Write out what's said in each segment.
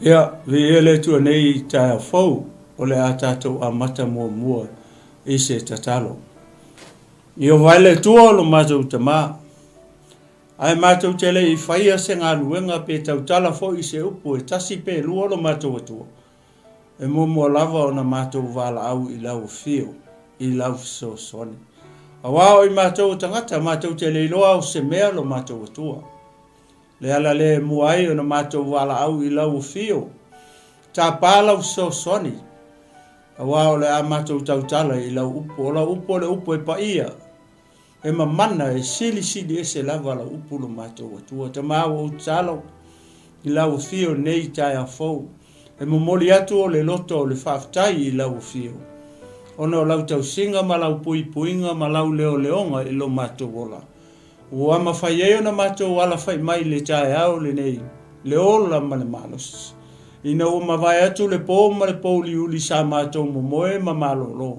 Ia, viia le Atua nei i taeao fou, o le a tatou amata muamua i se tatalo. Ieova e le Atua o lo matou Tama, ae matou te le i faia se galuega pe tautala foi i se upu e tasi pe lua lo matou Atua, e muamua lava ona matou valaau i lau afio, i lau fesoasoani. Aua o i matou o tagata, matou te le iloa o se mea lo matou Atua. Le ala lea e mua ai ona matou valaau i lau afio, tapa lau fesoasoani, aua o le a matou tautala i lau upu. O lau upu o le upu e paia, e mamana, e silisili ese lava lau upu lo matou Atua. Tama ua ou tatalo i lau afio i lenei taeao fou, e momoli atu o le loto o le faafetai i lau afio, ona o lau tausiga ma lau puipuiga ma lau leoleoga i lo matou ola. Ua mafai ai ona matou alafai mai i le taeao lenei, le ola ma le malosi. Ina ua mavae atu le po ma le pouliuli sa matou momoe ma malolo,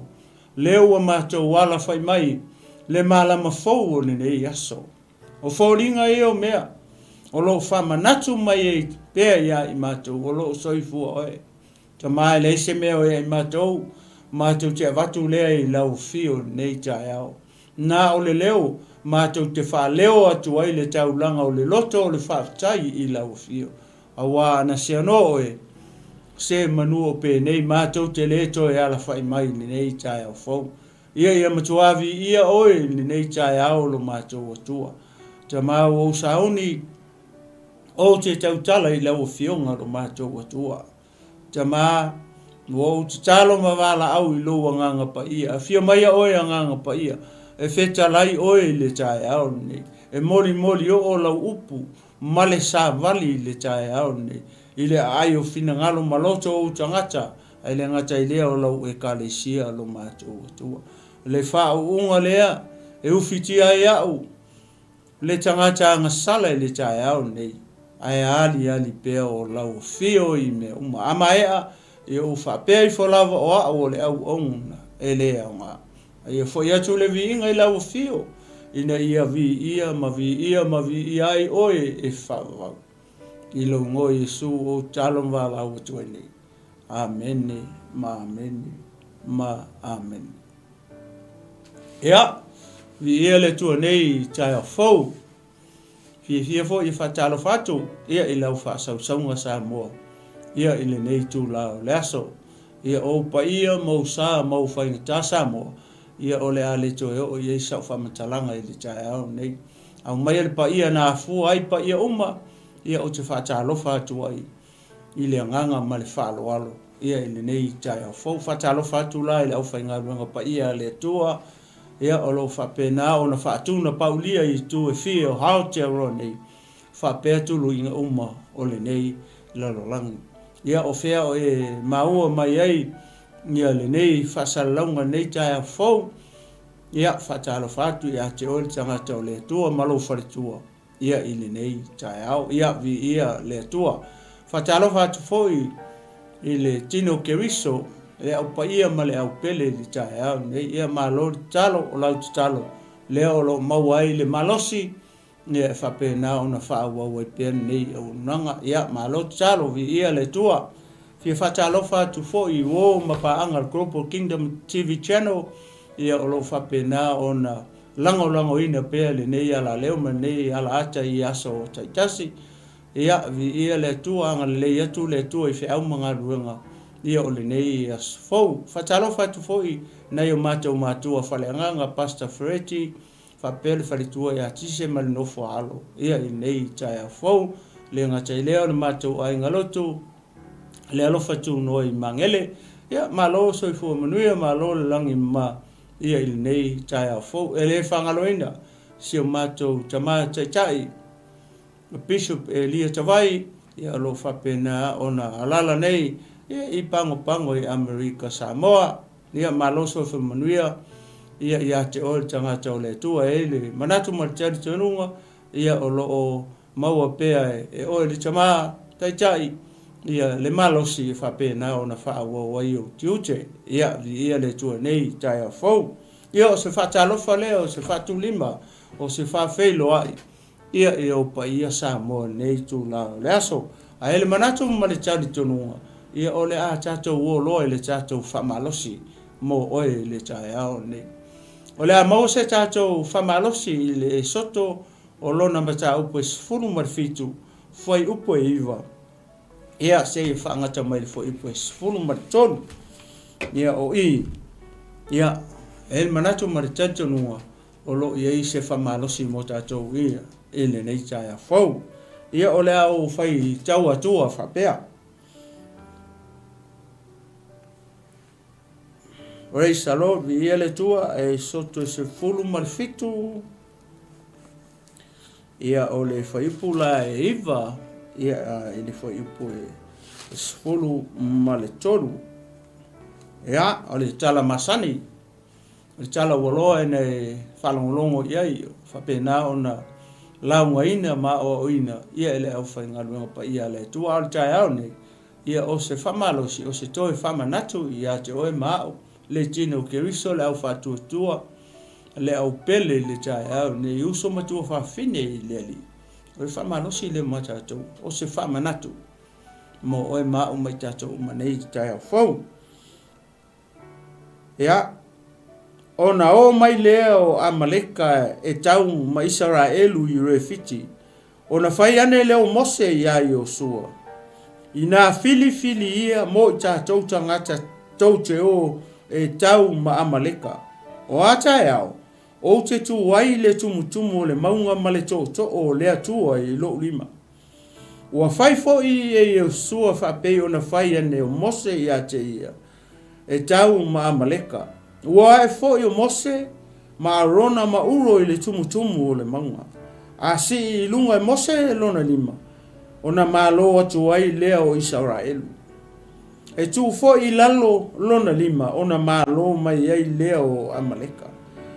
lea ua matou alafai mai le malama fou o lenei aso. O foliga ia o mea o lo o faamanatu mai ai pea ia i matou o lo o soifua oe. Tama e leai se mea o ia i matou, matou te avatu lea i lau afio i lenei taeao. Na o le leo matou te faaleo atu ai le taulaga o le loto o le faafetai i lau afio, aua ana seanoa oe, se manu o penei matou te le toe alafai mai i lenei taeao fou. Ia ia matua viia oe i lenei taeao lo matou Atua. Tama ua ou sauni, ou te tautala i lau afioga lo matou Atua. Tama, ua ou tatalo ma valaau i lou Agaga Paia. Afio maia oe Agaga Paia, e fetalai oe i le taeao lenei. E molimoli oo lau upu ma le savali i le taeao lenei, i le aai o finagalo ma loto o ou tagata, ae le gata i lea o lau Ekalesia lo matou Atua. Le faauuga lea e ufitia ai au, Le tagata agasala i le taeao lenei, ae aliali pea o lau afio i mea uma. A maea, ia ou faapea ifo lava o au o le auauna e le aoga. A ia foi atu le viiga i lau afio, ina ia viia ma viia ma viia ai oe e faavavau. I lou igoa Iesu ou tatalo ma valaau atu ai nei. Amene ma amene ma amene. Ia, viia le Atua nei i taeao fou. Fiafia foi e faatalofa atu ia i lau faasausauga Samoa ia i lenei itula o le aso. Ia ou paia ma ou sa ma ou faigata Samoa, ia o le a le toe oo i ai sau faamatalaga i le taeao nei. Aumaia le paia na afua ai paia uma, ia ou te faatalofa atu ai i le agaga ma le faaaloalo ia i lenei taeao fou. Faatalofa atu la i le aufaigaluega paia a le Atua, ia o lo o faapena ona faatunapaulia i itu e fia o Aotearoa nei, faapea tuluiga uma o lenei lalolagi. Ia o fea o e maua mai ai ia lenei faasalalauga i lenei taeao fou, ia faatalofa atu ia te oe le tagata o le Atua ma lou faletua. ia i lenei taeao. Ia, viia le Atua. Faatalofa atu foi i le tino Keriso, le au paia ma le au pele i le taeao lenei. Ia, malo le tatalo, o lau tatalo lea o lo o maua ai le malosi, ia e faapena ona faaauau ai pea lenei auaunaga. Ia, malo tatalo, viia le Atua. Fia faatalofa atu foi i uo ma paaga a le Global Kingdom TV Channel, ia o lo o faapena ona lagolagoina pea lenei alaleo ma lenei alaata i aso taitasi. Ia, viia le Atua, agalelei atu le Atua i feau ma galuega ia o lenei aso fou. Faatalofa atu foi nai o matou matua faleagaga, Pastor Fereti, faapea le faletua ia Tise ma le nofo a alo ia i lenei taeao fou. Le gata i lea o le matou aiga lotu, le alofa tunoa i Magele. Ia, malo soifua manuia, malo le lagi mama ia i lenei taeao fou. E le faagaloina si o matou tama taitai, Bishop Elia Tavai, ia o lo o faapena ona alaala nei ia i Pagopago i Amerika Samoa. Ia malo soifua manuia ia ia te oe le tagata o le Atua. E i ai le manatu ma le talitonuga ia o lo o Maua pea e oe le tama taitai ia le malosi e faapena ona faaauau ai ou tiute. Ia, viia le Atua nei i taeao fou. Ia, o se faatalofa lea, o se faatulima, o se faafeiloai, ia, i ou paia Samoa i lenei itula o le aso. Ae le manatu ma le talitonuga, ia o le a tatou o loa i le tatou faamalosi mo oe i le taeao lenei. O le a maua se tatou faamalosi i le Esoto o lona mataupu e 17, fuaiupu e 9, ia seia faagata mai le fuaiupu e 13. Ia o i, ia, e le manatu ma le talitonuga, o lo o i ai se faamalosi mo tatou ia i lenei taeao fou. Ia o le a ou faitau atua faapea. Praise the Lord, viia le Atua, e soto e 17, ia o le fuaiupu la e 9, ia i le fuaiupu e 13. Ia, o le tala masani, o le tala ua loa ina e faalogologo i ai, faapena ona laugaina ma aoaoina ia e le aufaigaluega paia a le Atua. A o le taeao nei, ia o se faamalosi, o se toe faamanatu ia te oe ma au, le tino o Keriso, le au faatuatua, le au pele i le taeao nei, uso matua fafine i le Alii. O le faamalosi lea mo tatou, o se faamanatu mo oe ma au ma i tatou uma nei i le taeao fou. Ia, ona o mai lea o Amaleka e tau ma Isaraelu i Refiti, ona fai ane lea o Mose iā Iosua, Inā filifili ia mo i tatou tagata tou te o e tau ma Amaleka. O a taeao, ou te tū ai i le tumutumu o le mauga ma le tootoo o le Atua i lou lima. Ua fai foi e Iosua faapei ona fai ane o Mose ia te ia, e tau ma Amaleka. Ua ae foi o Mose ma Arona ma Uro i le tumutumu o le mauga. A sii i luga e Mose lona lima, ona malo atu ai lea o Isaraelu. E tuu foi i lalo lona lima, ona malo mai ai lea o Amaleka.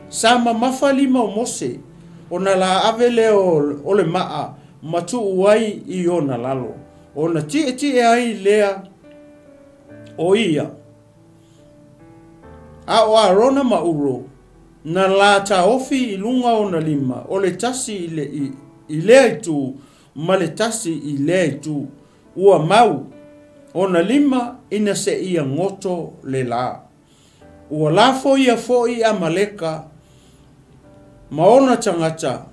Sa mamafa lima o Mose, ona la ave lea o le maa ma tuu ai i ona lalo, ona tietie ai lea o ia. A o Arona ma Uro, na la taofi i luga ona lima, o le tasi i lea itu ma le tasi i lea itu, Ua mau ona lima ina seia goto le la. Ua lafoia foi Amaleka ma ona tagata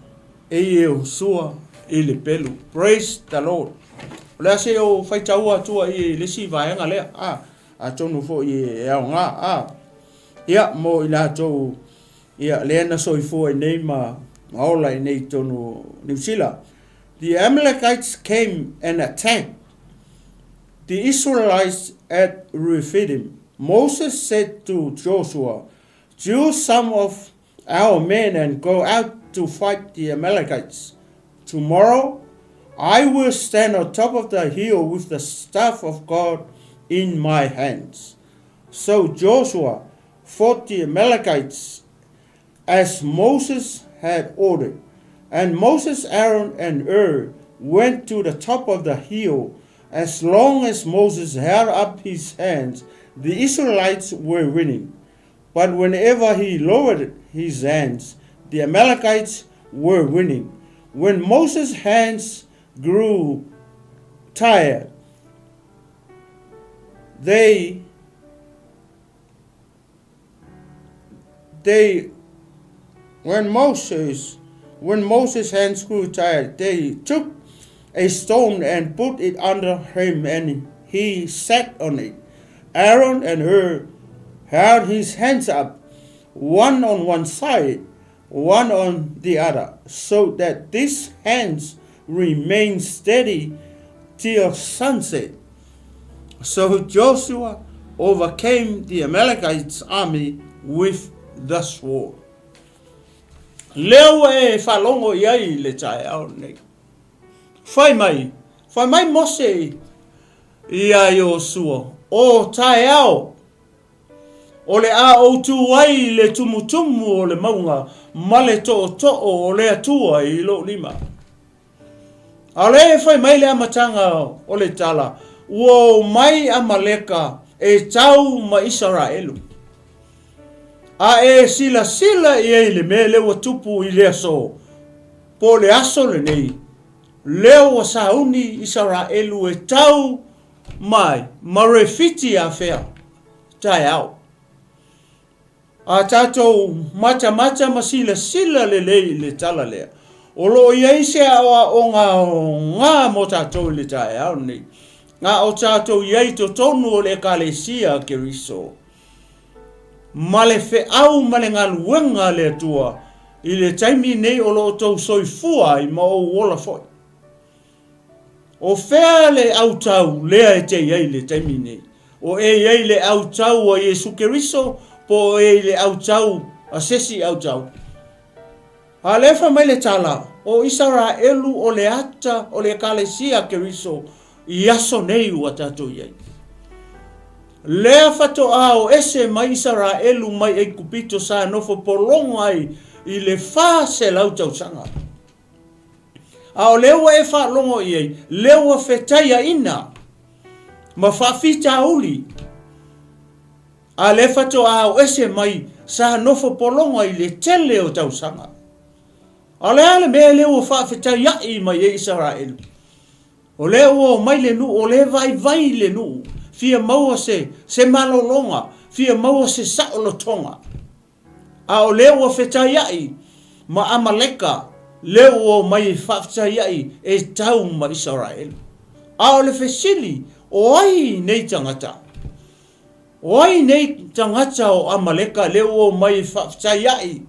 e Iehosua i le pelu. Praise the Lord. O le a se ou faitaua atua i le isi vaega lea, a, atonu foi e aoga, a, ia, mo i latou, ia, lea na soifua i nei ma ola i nei tonu o Niu Sila. The Amalekites came and attacked the Israelites at Rephidim. Moses said to Joshua, Choose some of our men and go out to fight the Amalekites. Tomorrow I will stand on top of the hill with the staff of God in my hands. So Joshua fought the Amalekites as Moses had ordered. And Moses, Aaron, and Hur went to the top of the hill. As long as Moses held up his hands, the Israelites were winning. But whenever he lowered his hands, the Amalekites were winning. When Moses' hands grew tired, they they when Moses when Moses' hands grew tired, they took a stone and put it under him, and he sat on it. Aaron and Hur held his hands up, one on one side, one on the other, so that these hands remained steady till sunset. So Joshua overcame the Amalekites army with the sword. Lea ua e faalogo i ai i le taeao lenei. Fai mai, fai mai Mose iā Iosua, o taeao, o le a ou tū ai i le tumutumu o le mauga ma le tootoo o le Atua i lou lima. Aole e fai mai le amataga o le tala, ua o mai Amaleka e tau ma Isaraelu. A e silasila i ai i le mea lea ua tupu i le aso, po o le aso lenei. Lea ua sauni Isaraelu e tau mai ma Refiti afea taeao. A tatou matamata ma silasila lelei i le tala lea, o lo o i ai se aoaoga aoga mo tatou i le taeao lenei, a o tatou i ai i totonu o le Ekalesia a Keriso, ma le feau ma le galuega a le Atua i le taimi nei o lo o outou soifua ai ma ou ola foi. O fea le autau lea e te i ai i le taimi nei? O e i ai le autau a Iesu Keriso po o e i le autau a se isi autau? A lea fai mai le tala, o Isaraelu o le ata o le Ekalesia a Keriso i aso nei ua tatou i ai. Lea faatoa o ese mai Isaraelu mai Aikupito sa nofo pologa ai i le 400 tausaga. A o lea ua e faalogo i ai, lea ua fetaiaina ma faafitauli, a lea faatoa o ese mai sa nofo pologa i le tele o tausaga. A o le a le mea lea ua faafetaia'i mai ai Isaraelu? O lea ua omai le nuu, o lea e vaivai le nuu, fia maua se, se malologa, fia maua se saolotoga. A o lea ua fetaia'i ma Amaleka, lea ua omai e faafetaia'i e tau ma Isaraelu. A o le fesili, o ai nei tagata? O ai nei tagata o Amaleka lea ua omai e faafetaia'i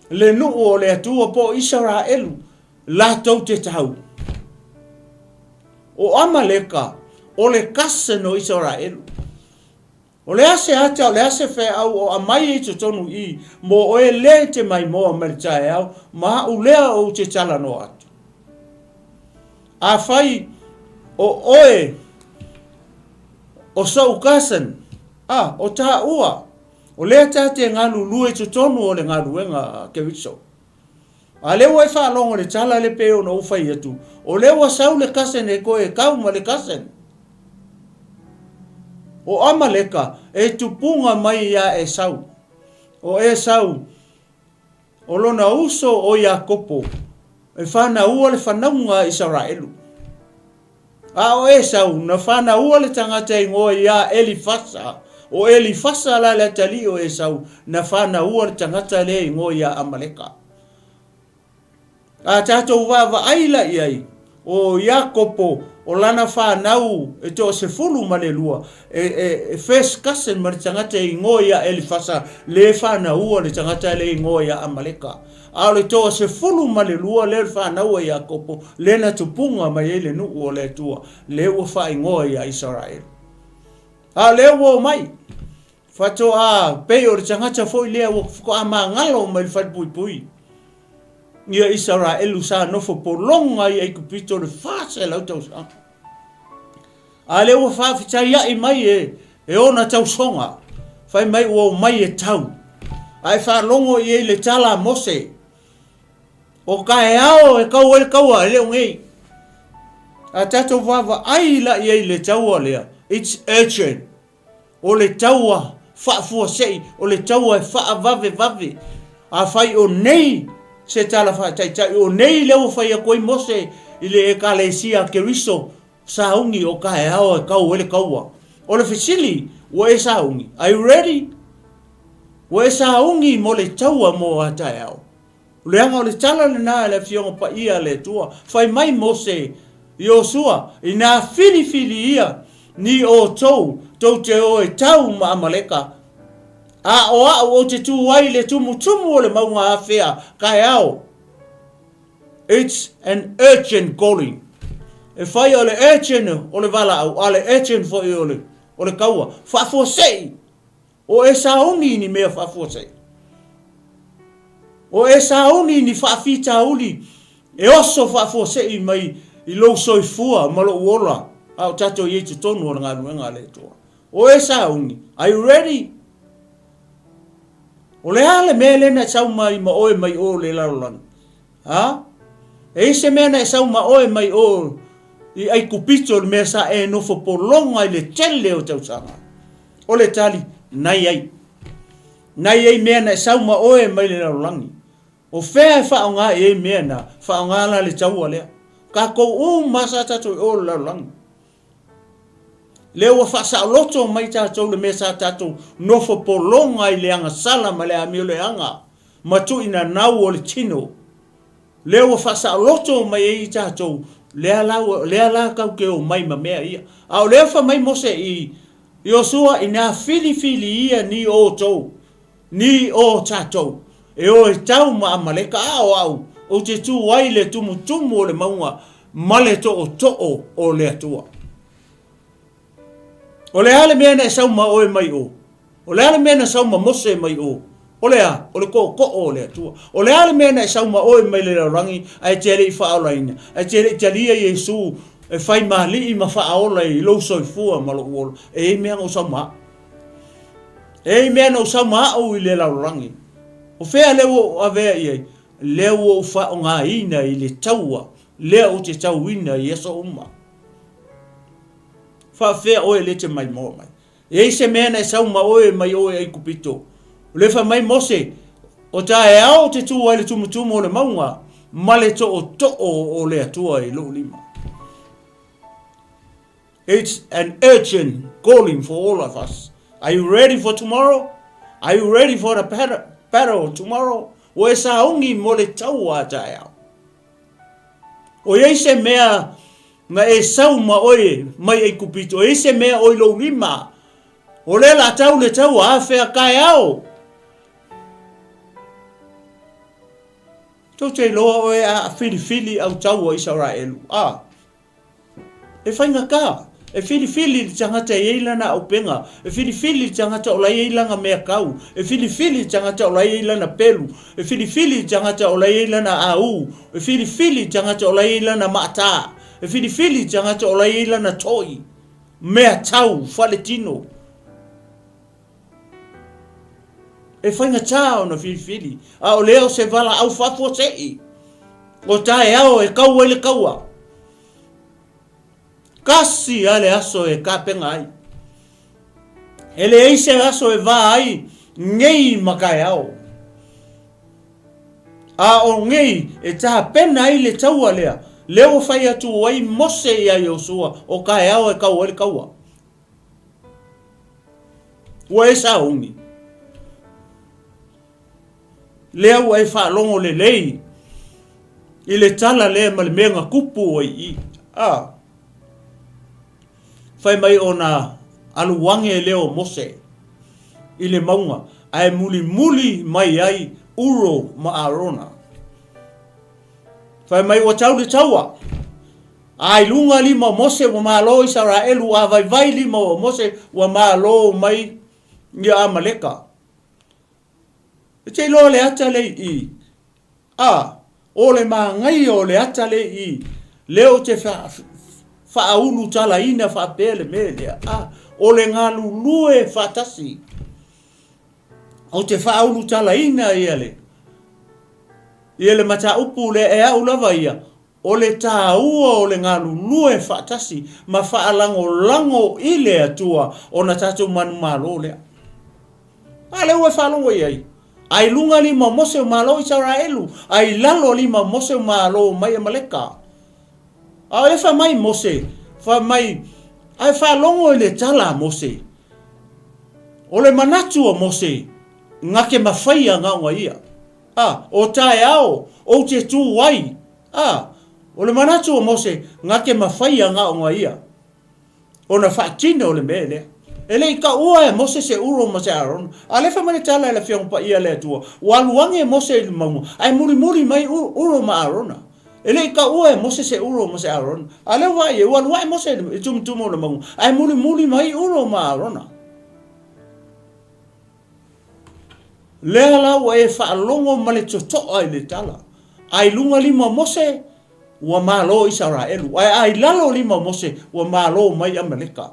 le nuu o le Atua po o Isaraelu latou te tau? O Amaleka o le cousin o Isaraelu. O le a se ata, o le a se feau o aumai ai totonu i i mo oe lea e te maimoa mai le taeao ma aʻu lea ou te talanoa atu. Afai o oe o soʻu cousin, a, o taua, o lea ta te galulue i totonu o le galuega a Keriso. A lea ua e faalogo i le tala lea pei ona ou fai atu, o lea ua sau le cousin e toe kau ma le cousin. O Amaleka e tupuga mai iā Esau. O Esau, o lona uso o Iakopo, e fanaua le fanauga a Isaraelu. A o Esau, na fanaua le tagata igoa iā Elifasa. O Elifasa la le atalii o Esau, na fanaua le tagata lea igoa iā Amaleka. A tatou vaavaai la i ai, o Iakopo, o lana fanau e toasefulu ma le lua, e, e, e first cousin ma le tagata e igoa iā Elifasa, le fanaua le tagata lea igoa iā Amaleka. A o le toasefulu ma le lua lea o le fanau a Iakopo, lea na tupuga mai ai le nuu o le Atua, lea ua faaigoa ia Isaraelu. A o lea ua omai, faatoa pei o le tagata foi lea ua faatoa magalo mai le falepuipui ia Isaraelu sa nofo pologa i Aikupito le 400 tausaga. A lea ua faafetaia'i mai e, e ona tausoga, fai mai ua omai e tau. A e faalogo i ai le tala a Mose, o taeao e kau ai le taua, e le o nei. A tatou vaavaai la i ai i le taua lea, it's urgent. O le taua faafuasei, o le taua e faavavevave. Afai o nei se tala faataitai, o nei lea ua fai atu ai Mose i le Ekalesia a Keriso, sauni o taeao e kau ai le taua. O le fesili, ua e sauni? Are you ready? Ua e sauni mo le taua mo a taeao? Leaga o le tala lena a le Afioga Paia a le Atua, fai mai Mose, Iosua, inā filifili ia ni outou tou te o e tau ma Amaleka, a o aʻu ou te tū ai i le tumutumu o le mauga afea taeao. It's an urgent calling. E fai o le urgent o le valaau, a o le urgent foi o le, o le taua. Faafuasei! O e sauni i ni mea faafuasei. O e sauni i ni faafitauli e oso faafuasei mai i lou soifua ma lou ola a o tatou i ai totonu o le galuega a le Atua. O e sauni, are you ready? O le a le mea lea na e sau mai ma oe mai o le lalolagi? A? E i se mea na e sau ma oe mai o i Aikupito le mea sa e nofo pologa i le tele o tausaga? O le tali, na i ai. Na i ai mea na e sau ma oe mai le lalolagi. O fea e faaaoga i ai mea na? Faaaoga la le taua lea. Tatou uma sa tatou i o i le lalolagi. Lea ua faasaoloto mai tatou le mea sa tatou nofo pologa i le agasala ma le amio leaga ma tuuinanau o le tino. Lea ua faasaoloto mai ai tatou, lea la ua, lea la tatou te omai ma mea ia. A o lea fai mai Mose i Iosua, Inā filifili ia ni outou, ni o tatou, e o e tau ma Amaleka, a o au, ou te tu ai i le tumutumu o le mauga ma le tootoo o le Atua. O le a le mea na e sau ma oe mai o? O le a le mea na sau ma Mose mai o? O le a? O le tootoo o le Atua. O le a le mea na e sau ma oe mai le lalolagi ae te le i faaolaina, ae te le i talia Iesu e fai ma alii ma faaola i lou soifua ma lou ola? E i ai mea na ou sau ma au. E i ai mea na ou sau ma au i le lalolagi. O fea lea ua ou avea i ai? Lea ua ou faaaogaina i le taua lea ou te tauina i aso uma. Faafefea oe le te maimoa mai? E i ai se mea na e sau ma oe mai o e Aikupito? O lea fai mai Mose, O taeao ou te tu ai i le tumutumu o le mauga ma le tootoo o le Atua i lou lima. It's an urgent calling for all of us. Are you ready for tomorrow? Are you ready for the battle tomorrow? Ua e sauni mo le taua a taeao. O i ai se mea na e sau ma oe mai Aikupito, e i ai se mea o i lou lima, o lea la tau le taua, afea taeao. Tou te iloa oe a filifili au taua Isaraelu, a. E faigata. E filifili le tagata e i ai lana auupega. E filifili le tagata o la e i ai lana meakau. E filifili le tagata o la e i ai lana pelu. E filifili le tagata o la e i ai lana aū. E filifili le tagata o la e i ai lana maata. E filifili le tagata o la e i ai lana toi, meatau, faletino. E faigata ona filifili, a o lea o se valaau faafuasei o taeao e kau ai le kaua. Kasi a le aso e kapena ai. E leai se aso e va ai nei ma taeao. A o nei e tapena ai le taua lea, lea ua fai atu ai Mose iā Iosua o taeao e kau ai le kaua. Ua e sauni. Lea ua e faalogo lelei i le tala lea ma le mea na tupu ai i. A. Fai mai ona alu age lea o Mose i le mauga, ae mulimuli mai ai Uro ma Arona. Fai mai ua tau le taua. A i luga lima o Mose ua malo Isaraelu, a vaivai lima o Mose ua malo mai ia Amaleka. E te iloa le ata lea i i. A, o le manaia o le ata lea i i, lea ou te faaulutalaina faapea le mea lea. A, o le galulue faatasi. Ou te faaulutalaina ia le, ia le mataupu lea e au lava ia, O le taua o le galulue faatasi ma faalagolago i le Atua ona tatou manumalo lea. A lea ua e faalogo i ai. A i luga lima o Mose o malo Isaraelu, a i lalo lima o Mose o malo mai Amaleka. A o lea fai mai Mose, fai mai, a e faalogo i le tala a Mose. O le manatu o Mose, na te mafaia gaoga ia. A, o taeao, ou te tū ai. A, o le manatu o Mose, na te mafaia gaoga ia, ona faatino le mea lea. E le i taua e Mose se Uro ma se Arona. A lea fai mai le tala e le Afioga Paia a le Atua, ua alu age Mose i le mauga, ae mulimuli mai Uro ma Arona. E le i taua e Mose se Uro ma se Arona. A lea ua vaai ai, ua alu ae Mose i le tumutumu o le mauga, ae mulimuli mai Uro ma Arona. Lea la ua e faalogo ma le totoa i le tala. A i luga lima o Mose, ua malo Isaraelu, ae a i lalo lima o Mose, ua malo mai Amaleka.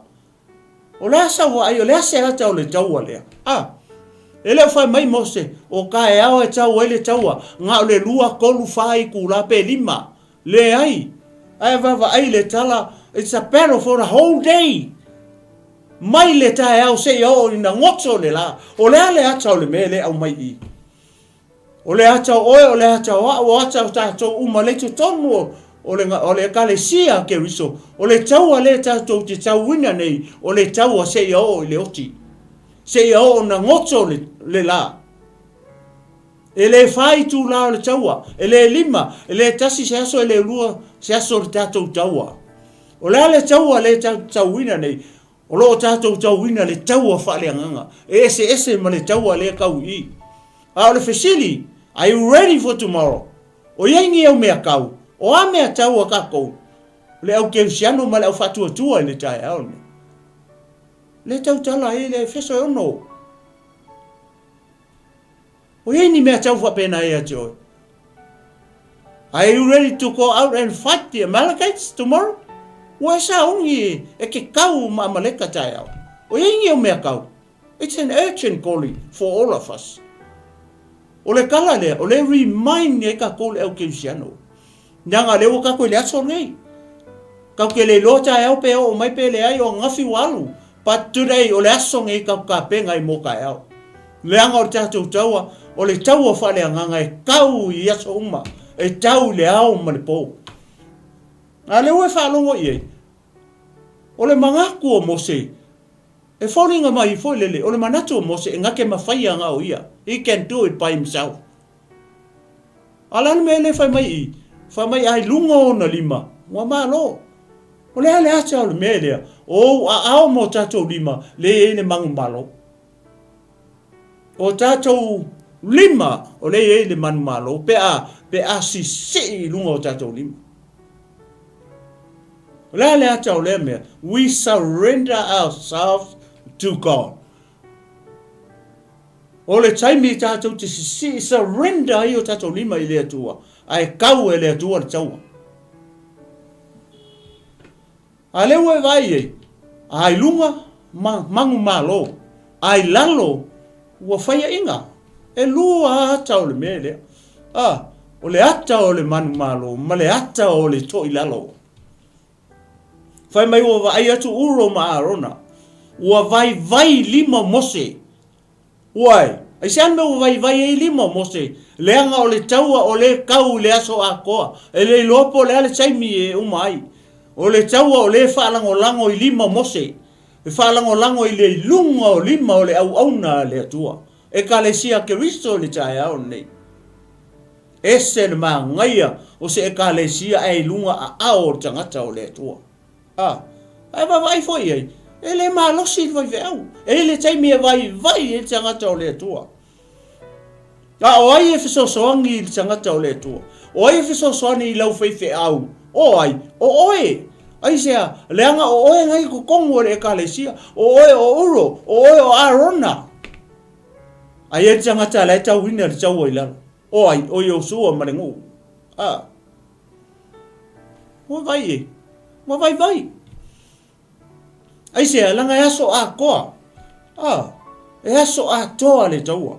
O le a sau vaai, o le a se ata o le taua lea? A, e le o fai mai Mose, o taeao e tau ai le taua, na o le lua, tolu, fa itula pe lima. Leai, ae vaavaai le tala, it's a battle for the whole day. Mai le taeao seia oo ina goto le la. O le a le ata o le mea lea e aumai i i? O le ata o oe, o le ata o au, o ata o tatou uma lea i totonu o O le, o le Ekalesia a Keriso, o le taua lea tatou te tauina nei, o le taua seia oo i le oti, seia oo na goto le, le la. E le fa itulā o le taua, e le lima, e le tasi se aso, e le lua se aso o le tatou taua. O le a le taua lea tatou te tauina nei? O lo o tatou tauina le taua faaleagaga, e eseese ma le taua lea kau i i. A o le fesili, Are you ready for tomorrow? O i ai ni au mea kau? O a mea tau a kakou, le au kerisiano ma le au faatuatua i le taeao lenei? Le tautala ai le Efeso e ono. O i ai ni mea tau faapena ia te oe? Are you ready to go out and fight the Amalekites tomorrow? Ua e sauni e ke kau ma Amaleka taeao. O i ai ni au mea kau? It's an urgent calling for all of us. O le kala lea, o le remind ai kakou le au kerisiano. Leaga lea ua kakou i le aso lenei. Kau ke le iloa taeao pe oo mai pe leai o angafi ua alu. But today o le aso lenei kau kapenga i mo kaeao. Leaga o le tatou taua, o le taua faaleagaga e kau i aso uma, e tau i le ao ma le po. A lea ua e faalogo i ai, o le manatu o Mose, e foliga mai foi lele, o le manatu o Mose e gake mafaia nga o ia. He can do it by himself. A le a le mea lea fai mai i? Fai mai a i luga o ona lima, ua malo. O le a le ata o le mea lea? O ou aao ma o tatou lima, lea e i ai le manumalo. O tatou lima, o lea e i ai le manumalo, pe a, pe a sisii i luga o tatou lima. O le a le ata o lea mea? We surrender ourselves to God. O le taimi tatou te sisii, surrender ai o tatou lima i le Atua, ae kau e le Atua le taua. A lea ua e vaai i ai, a i luga, ma, manumalo, a i lalo, ua faiaina. E lua ata o le mea lea. A, o le ata o le manumalo ma le ata o le toilalo. Fai mai ua vaai atu Uro ma Arona, ua vaivai lima o Mose. Uai, aisea le mea ua vaivai ai lima o Mose? Leaga o le taua o lea e kau i le aso atoa, e le iloa po o le a le taimi e uma ai. O le taua o lea e faalagolago i lima o Mose, e faalagolago i le luga o lima o le auauna a le Atua, Ekalesia a Keriso i le taeao lenei. Ese le manaia o se Ekalesia ae i luga aao o le tagata o le Atua. A, ae vaavaai foi i ai, e le malosi le faifeau. E i ai le taimi e vaivai ai le tagata o le Atua. A o ai e fesoasoani i le tagata o le Atua? O ai e fesoasoani i lau faifeau? O ai? O oe! Aisea? Leaga o oe na i totonu o le Ekalesia. O oe o Uro, o oe o Arona. Ai e le tagata la e tauina le taua i lalo. O ai? O Iosua ma le nuu. A. Ua vai e. Ua vaivai. Aisea, leaga e aso atoa. A. E aso atoa le taua.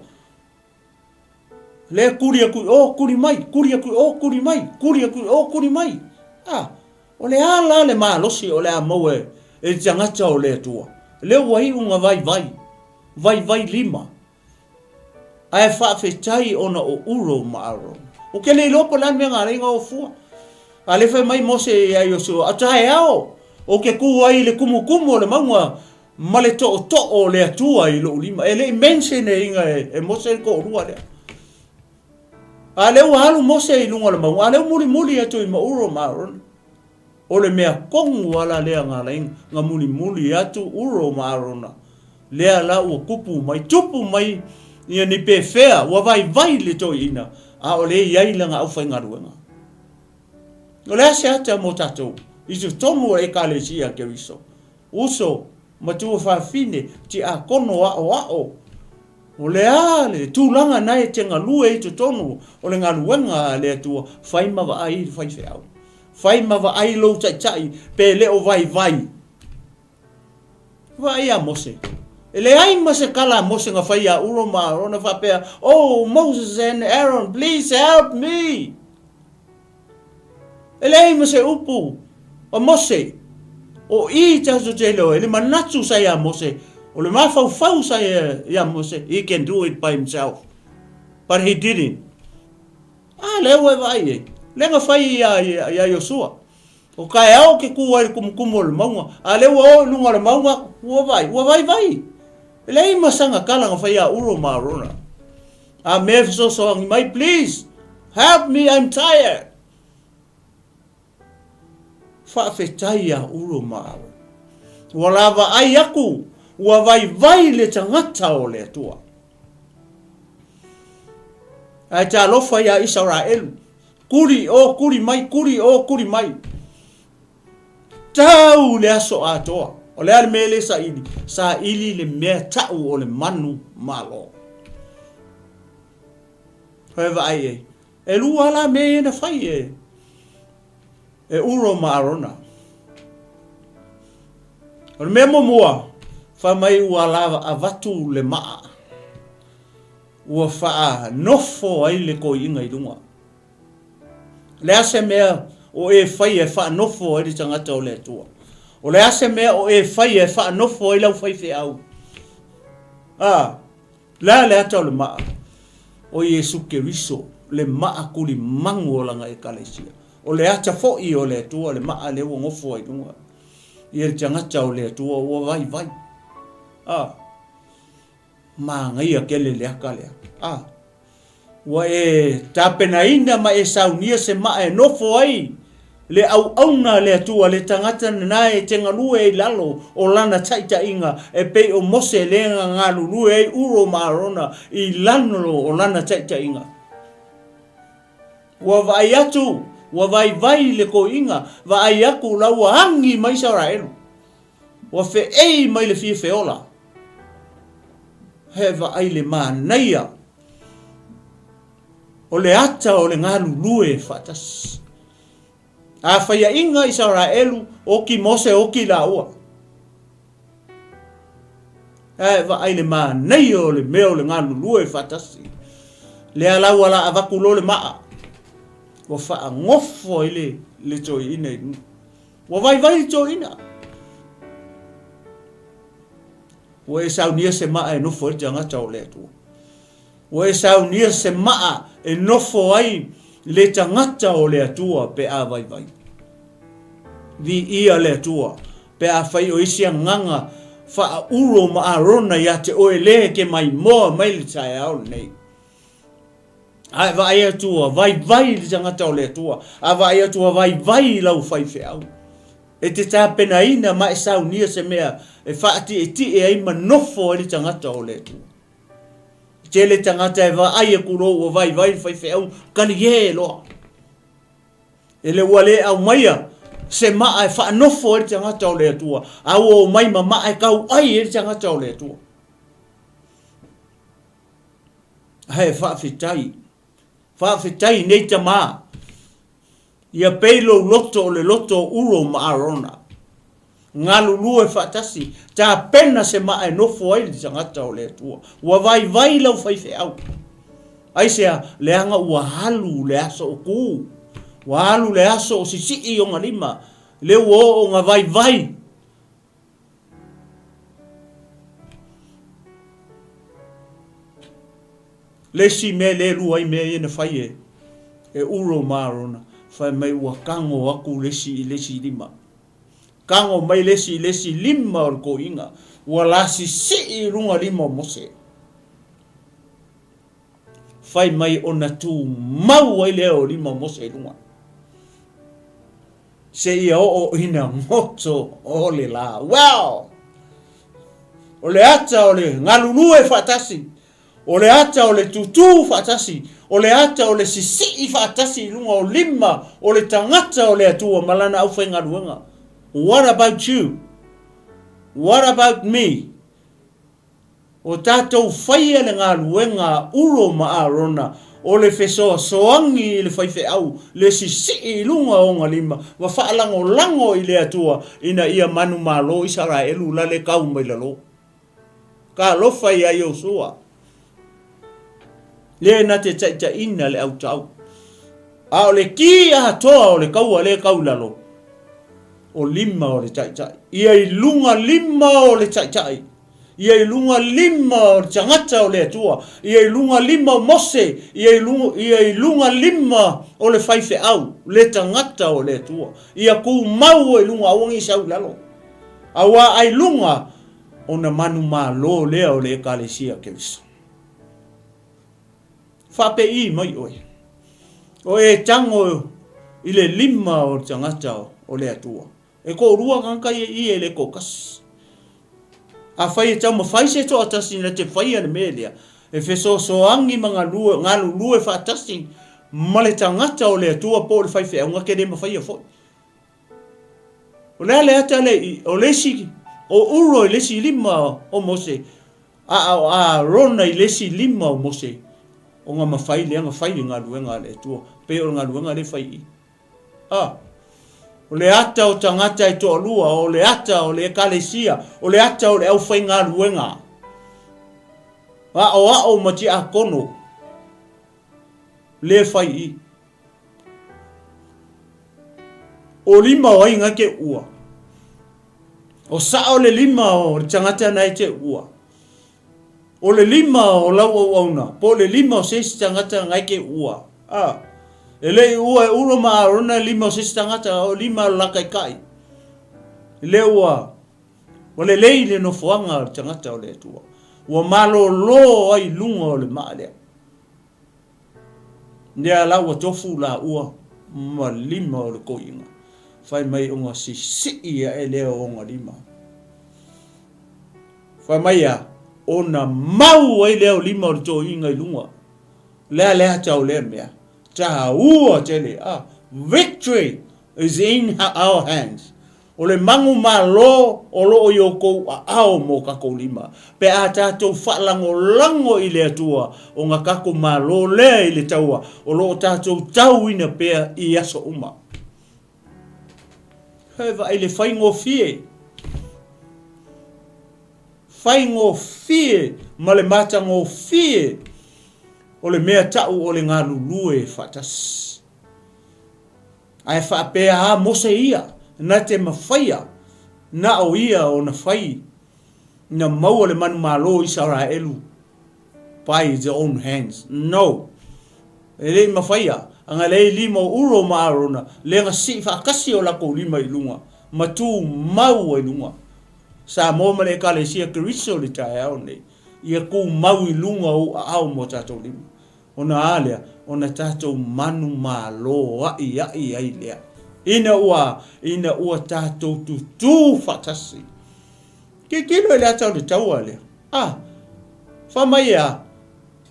Lea kuli aku i o, kuli mai, kuli aku i o, kuli mai, kuli aku i o, kuli mai. A. O le a la le malosi o le a maua e le tagata o le Atua? Lea ua iu na vaivai. Vaivai lima. Ae faafetai ona o Uro ma Arona. Ou te le iloa po o le a le mea na ala ai ona o fua. A lea fai mai Mose ia Iosua, A taeao, ou te tu ai i le tumutumu o le mauga ma le tootoo o le Atua i lou lima. E le i mention e ina e Mose le toalua lea. A lea ua alu Mose i luga o le mauga, a lea ua mulimuli atu i ma Uro ma Arona. O le mea tonu lava la lea na ala ai na mulimuli atu Uro ma Arona, lea la ua tupu mai, tupu mai ia ni pefea, ua vaivai le toeaina, a o lea e i ai lana aufaigaluega. O le a se ata mo tatou i totonu o Ekalesia a Keriso? Uso, matua fafine, tiakono aoao, o le a le tulaga na e te galue i totonu o le galuega a le Atua, fai ma vaai i le faifeau. Fai ma vaai lou taitai pe le o vaivai. Vaai ia Mose. E leai ma se kala a Mose na fai ia Uro ma Arona faapea, Oh, Moses and Aaron, please help me! E leai ma se upu a Mose. O i tatou te iloa, e le manatu sa ia Mose, o le mafaufau sa ia Mose, he can do it by himself. But he didn't. A lea ua e vaai i ai. Lea na fai ia Iosua. O taeao ou te tu ai i le tumutumu o le mauga, a o lea ua oo i luga o le mauga, ua vaai, ua vaivai. E leai ma sana tala na fai ia Uro ma Arona. A mea e fesoasoani mai, please, help me, I'm tired. Faafetai ia Uro ma Arona. Ua lavaai aku, ua vaivai le tagata o le Atua. Ae talofa ia Isaraelu, Kuli o, kuli mai, kuli o, kuli mai. Tau le aso atoa. O le a le mea le saili? Saili le mea tau o le manu malo. Hoe vaai ai. E lua la mea ia na fai e, e Uro ma Arona. O le mea muamua, fai mai ua lava avatu le maa. Ua faanofo ai le toeaina i luga. O le a se mea o e faia e faanofo ai le tagata o le Atua? O le a se mea o e faia e faanofo ai lau faifeau? A, le a le ata o le maa? O Iesu Keriso, le maa tulimanu o lana Ekalesia. O le ata foi o le Atua, le maa lea ua nofo ai i luga. Ia le tagata o le Atua ua vaivai. A. Manaia tele le ata lea. A. Ua e tapenaina ma e saunia se maa e nofo ai le auauna a le Atua, le tagata lena e te galue ai i lalo o lana taitaiga, e pei o Mose lea na galulue ai Uro ma Arona i lalo o lana taitaiga. Ua vaai atu, ua vaivai le toeaina, vaai atu la ua agi mai Isaraelu. Ua feei mai le fia feola. He vaai le manaia o le ata o le galulue faatasi. A faiaʻiga Isaraelu, oki Mose, oki lāua. Ae vaai le manaia o le mea o le galulue faatasi. Lea la ua la avatu loa le maa, ua faagofo ai le, le toeaina i luga. Ua vaivai le toeaina. Ua e saunia se maa e nofo ai le tagata o le Atua. Ua e saunia se maa e nofo ai le tagata o le Atua pe a vaivai. Viia le Atua pe afai o isi agaga faauro ma Arona ia te oe lē ke maimoa mai le taeao lenei. A e vaai atu ua vaivai le tagata o le Atua, a vaai atu ua vaivai lau faifeau, e te tapenaina ma e saunia se mea e faatietie ai ma nofo ai le tagata o le Atua. E tele tagata e vaai atu loa ua vaivai le faifeau, kaliē loa. E le ua le aumaia se maa e faanofo ai le tagata o le Atua, a ua omai ma maa e tauai ai le tagata o le Atua. Ae faafetai, faafetai nei tamā, ia pei lou loto o le loto o Uro ma Arona. Galulue faatasi, tapena se maa e nofo ai le tagata o le Atua. Ua vaivai lau faifeau. Aisea, leaga ua alu le aso o kū, ua alu le aso o sisii ona lima, lea ua oo ona vaivai. Le isi mea lea e lua ai mea ia na fai e e Uro ma Arona, fai mai ua tago atu le isi i le isi lima. Tago mai le isi i le isi lima o le toeaina, ua lasisii i luga lima o Mose. Fai mai ona tumau ai lea o lima o Mose i luga. Seia oo ina goto o le lā. Well! O le ata o le galulue faatasi, o le ata o le tutū faatasi, o le ata o le sisii faatasi i luga o lima o le tagata o le Atua ma lana aufaigaluega. What about you? What about me? O tatou faia le galuega a Uro ma Arona, o le fesoasoani i le faifeau, le sisii i luga o ona lima, ma faalagolago i le Atua, ina ia manumalo Isaraelu la le kau mai lalo. Talofa ia Iosua, lea na te taitaiina le autau. A o le ki atoa o le kaua lea e kau i lalo, o lima o le taitai. Ia i luga lima o le taitai. Ia i luga lima o le tagata o le Atua, ia i luga lima o Mose, ia i luga, ia i luga lima o le faifeau, le tagata o le Atua. Ia tumau ai i luga, aua ne i sau i lalo. Auā ai luga, ona manumalo lea o le Ekalesia Keriso. Faapei mai oe, o e tago i le lima o le tagata o le Atua. E toalua tagata ia i i e le toatasi. Afai e taumafai se toatasi na te faia le mea lea, e fesoasoani ma galue, galulue faatasi ma le tagata o le Atua po o le faifeau, na te le mafaia foi. O le a le ata lea i i? O le isi, o Uro i le isi lima o Mose, a o Arona i le isi lima o Mose, ona mafai lea ona fai le galuega a le Atua, pei o le galuega lea e fai i i. A. O le ata o tagata e toalua, o le ata o le Ekalesia, o le ata o le aufaigaluega, aoao ma tiakono, lea e fai i i. O lima o ai na te ua? O sao le lima o le tagata na e te ua. O le lima o lau auauna, po o le lima o se isi tagata na e te ua. A, e le i ua e Uro ma Arona le lima o se isi tagata, o lima o le la taitai. Lea ua, ua lelei le nofoaga o le tagata o le Atua. Ua malolo ai i luga o le maa lea. Lea la ua tofu laua ma lima o le toeaina, fai mai ona sisii ae lea o ona lima. Fai mai a, ona mau ai lea o lima o le toeaina i luga. Lea le ata o lea mea. Taua tele. Ah, victory is in our hands. O le manumalo o lo o i outou aao mo tatou lima, pe a tatou faalagolago i le Atua, ona tatou malo lea i le taua o lo o tatou tauina pea i aso uma. He vaai le faigofie, faigofie ma le matagofie o le mea ta'u o le galulue faatasi. Ae faapea a Mose ia, na te mafaia, na o ia ona fai, na maua le manumalo o Isaraelu by his own hands. No! E le i mafaia, ana leai lima o Uro ma Arona, lea na sii faatasi o latou lima i luga, ma tu mau ai luga. Samoa ma le Ekalesia Keriso i le taeao nei, ia tu mau i luga o ou aao ma o tatou lima. Ona a lea? Ona tatou manumalo aʻiaʻi ai lea, ina ua, ina ua tatou tutū faatasi. Tilotilo i le ata o le taua lea. A, fai mai e a?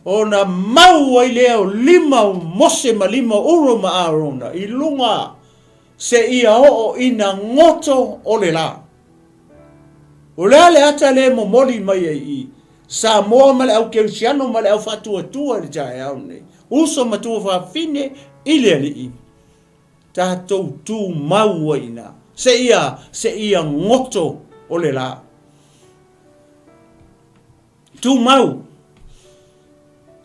Ona mau ai lea o lima o Mose ma lima o Uro ma Arona i luga seia oo ina goto o le la. O le a le ata lea e momoli mai ai i Samoa ma le au kerisiano ma le au faatuatua i le taeao lenei, uso ma tuafafine i le Alii, tatou tumau ai i ina, seia, seia goto o le la. Tumau.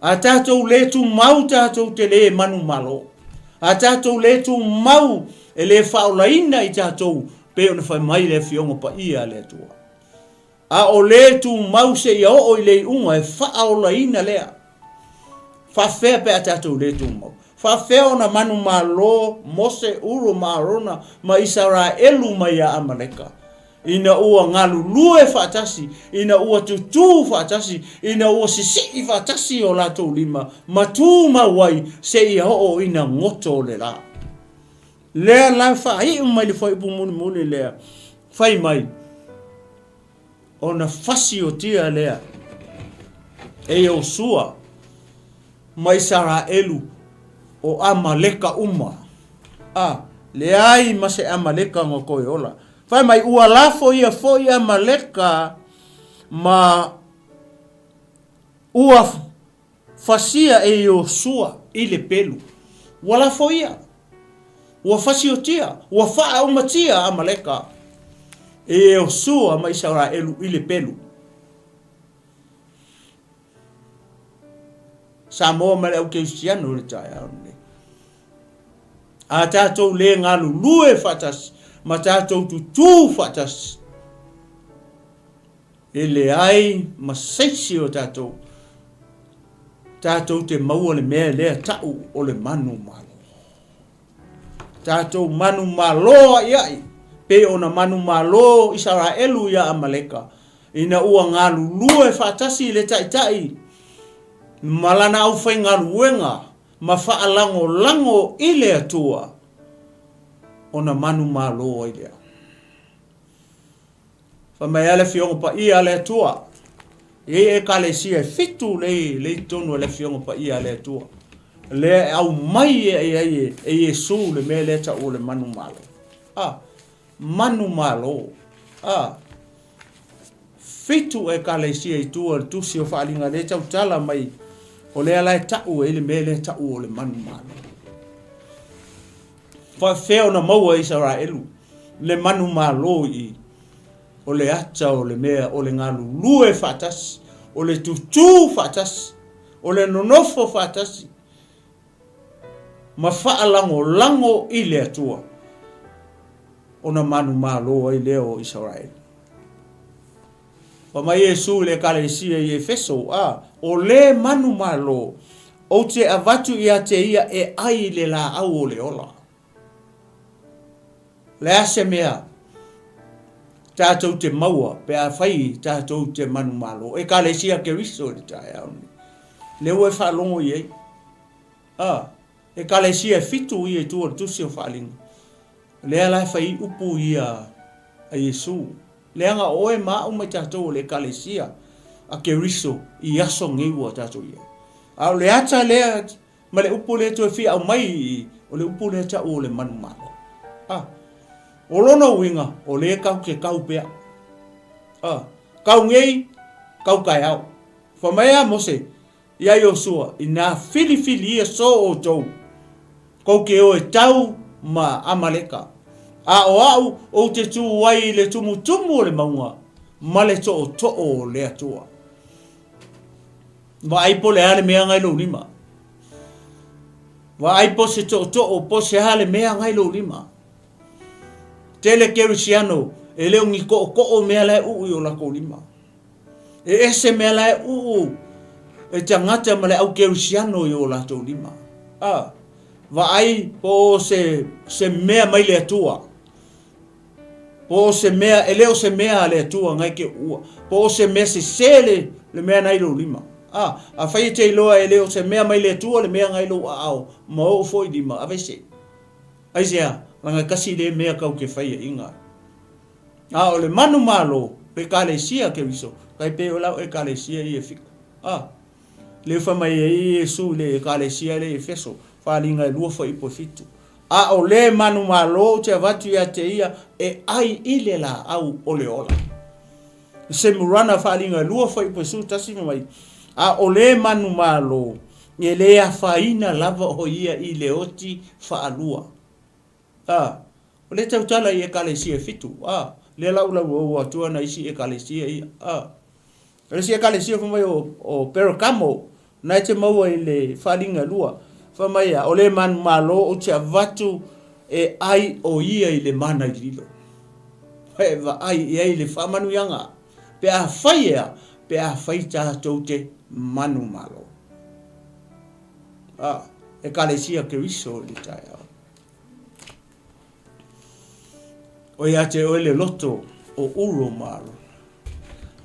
A tatou le tumau tatou te le manumalo. A tatou le tumau e le faaolaina i tatou pei ona fai mai le Afioga Paia a le Atua. A o le tumau seia oo i le iuga e faaolaina lea. Faafefea pe a tatou le tumau? Faafefea ona manumalo Mose, Uro ma Arona ma Isaraelu mai ia Amaleka? Ina ua galulue faatasi, ina ua tutū faatasi, ina ua sisii faatasi o latou lima, ma tumau ai seia oo ina goto o le la. Lea la faaiu mai le fuaiupu mulimuli lea, fai mai, ona fasiotia lea e Iosua ma Isaraelu o Amaleka uma, a leai ma se Amaleka na toe ola. Fai mai, ua lafo ia foi Amaleka ma ua fasia e Iosua i le pelu. Ua lafo ia, ua fasiotia, ua faaumatia Amaleka e Iosua ma Isaraelu i le pelu. Samoa ma le au kerisiano i le taeao lenei. A tatou le galulue faatasi ma tatou tutū faatasi. E leai ma se isi o tatou, tatou te maua le mea lea ta'u o le manumalo. Tatou manumalo a'ia'i, pei ona manumalo Isaraelu iā Amaleka, ina ua galulue faatasi le Taitai ma lana aufaigaluega ma faalagolago i le Atua, ona manumalo ai lea. Fai mai lava le Afioga Paia a le Atua, e i ai Ekalesia e fitu lea i totonu o le Afioga Paia a le Atua, lea e aumai i ai e Iesu le mea lea e tau o le manumalo. A, manumalo. A, fitu Ekalesia i tua o le Tusi o Faaaliga lea e tautala mai, o lea la e tau ai le mea lea e tau o le manumalo. Faafefea ona maua e Isaraelu le manumalo i o le ata o le mea o le galulue faatasi, o le tutū faatasi, o le nonofo faatasi ma faalagolago i le Atua, ona manumalo ai lea o Isaraelu. Fai mai Iesu i le Ekalesia i Efeso, a, o le manumalo, ou te avatu ia te ia e ai i le laau o le ola. Le a se mea tatou te maua pe a fai tatou te manumalo? Ekalesia Keriso i le taeao nei. Lea ua e faalogo i ai. A, Ekalesia e fitu ia i tua o le Tusi o Faaaliga. Lea la e fai ai upu ia a Iesu. Leaga o oe ma a'u ma i tatou o le Ekalesia a Keriso i aso nei ua tatou i ai. A o le ata lea ma le upu lea toe fia aumai i i, o le upu lea ta'u o le manumalo. A, o lona uiga, o lea tatou te kau pea. A, kau nei, kau taeao. Fai mai a Mose, Iā Iosua, inā filifilia so outou, kou te o e tau ma Amaleka, a o a'u ou te tū ai i le tumutumu o le mauga ma le toʻotoʻo o le Atua. Vaai po o le a le mea na i lou lima. Vaai po o se toʻotoʻo po o se a le mea na i lou lima. Tele Kerisiano e le o ni toʻotoʻo mea la e uu i o latou lima. E ese mea la e uu e tagata ma le au kerisiano i o latou lima. A, vaai po o se, se mea mai le Atua. Po o se mea, e le o se mea a le Atua ngai ke uua. Po o se mea sese le, le mea nai lou lima. A, afai e te iloa e le o se mea mai le Atua le mea ngai lou aao ma ou foi lima, aveese. Aisea, laga kasi le mea kau ke faia inga. A o le manumalo, o Ekalesia Keriso, kai pei o lau Ekalesia i Efiko. A, lea fai mai ai Iesu i le Ekalesia lea i Efeso, faaaliga e lua fuaiupu e fitu. A o le manumalo ou te avatu ia te ia e ai i le laau o le ola. Semurana faaaliga e lua fuaiupu e 11 fai mai, A o le manumalo, e le afaina lava o ia i le oti faalua. A, o lea tautala i Ekalesia e fitu, a, lea la ua lauaua atu ana isi Ekalesia ia, a. O le isi Ekalesia fai mai o, o Peragamo, na e te maua i le faaaliga e lua, fai mai a, o le manumalo ou te avatu e ai o ia i le mana i lilo. E vaai i ai le faamanuiaga, pe a fai e a, pe a fai tatou te manumalo. A, Ekalesia Keriso i le taeao. O ia te oe le loto o Uro ma Arona,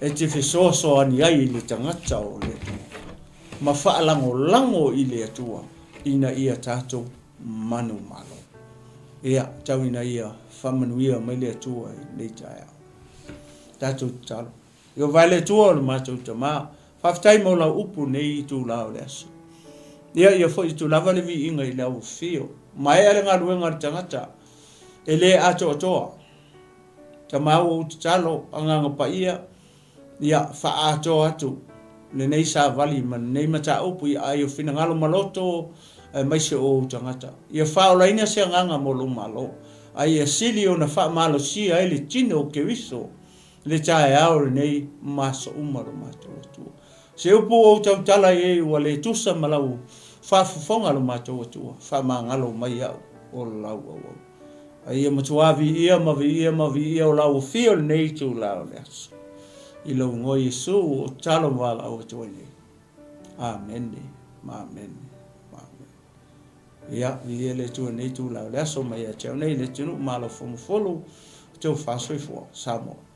e te fesoasoani ai i le tagata o le Atua, ma faalagolago i le Atua ina ia tatou manumalo. Ia, tau ina ia faamanuia mai le Atua i lenei taeao. Tatou tatalo. Ieova e le Atua o le matou Tama, faafetai mo lau upu i lenei itula o le aso. Ia, ia foi atu lava le viiga i le auafio. Maea le galuega a le tagata, e le atoatoa. Tama ua ou tatalo, Agaga Paia, ia faaatoa atu lenei savali ma lenei mataupu i aai o finagalo maloto aemaise o ou tagata. Ia faaolaina se agaga mo lou Malo, a ia sili ona faamalosia ai le tino o Keriso le taeao lenei ma aso uma lo matou Atua. Se upu ua ou tautala i ai ua le tusa ma lau faafofoga lo matou Atua, faamagalo mai au o lau auauna. A ia matua viia ma viia ma viia o lau afio i lenei itula o le aso. I lou igoa Iesu ua ou tatalo ma valaau atu ai nei. Amene, ma amene, ma amene. Ia, viia le Atua i lenei itula o le aso mai ia te au nei le atunuu malo fomufolu o te faasoifua Samoa.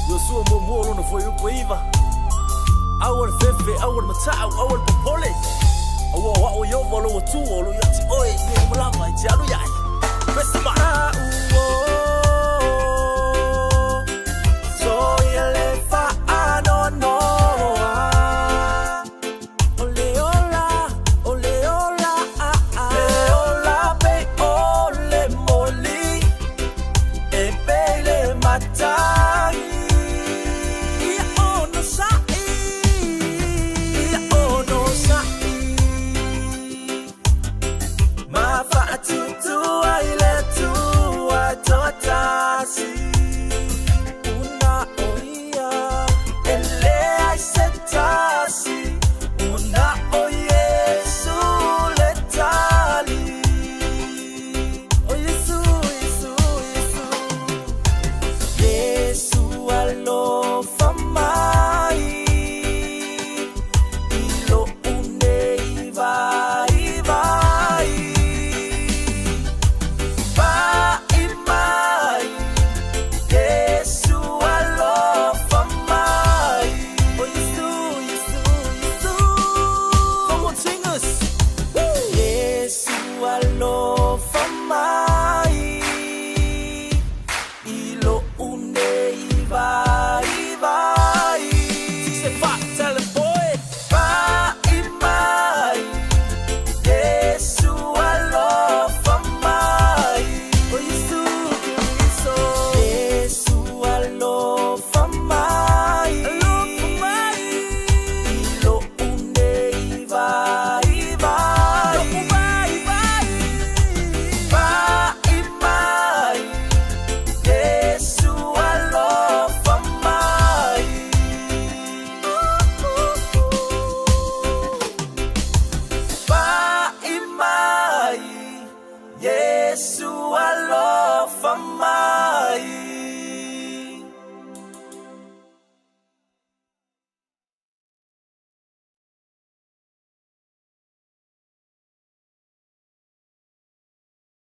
Iosua muamua o lona fuaiupu e iva. Aua le fefe, aua le matau, aua le popole. Aua o a'u Ieova o lou Atua o lo o ia te oe i mea uma lava e te alu i ai. Pese mai!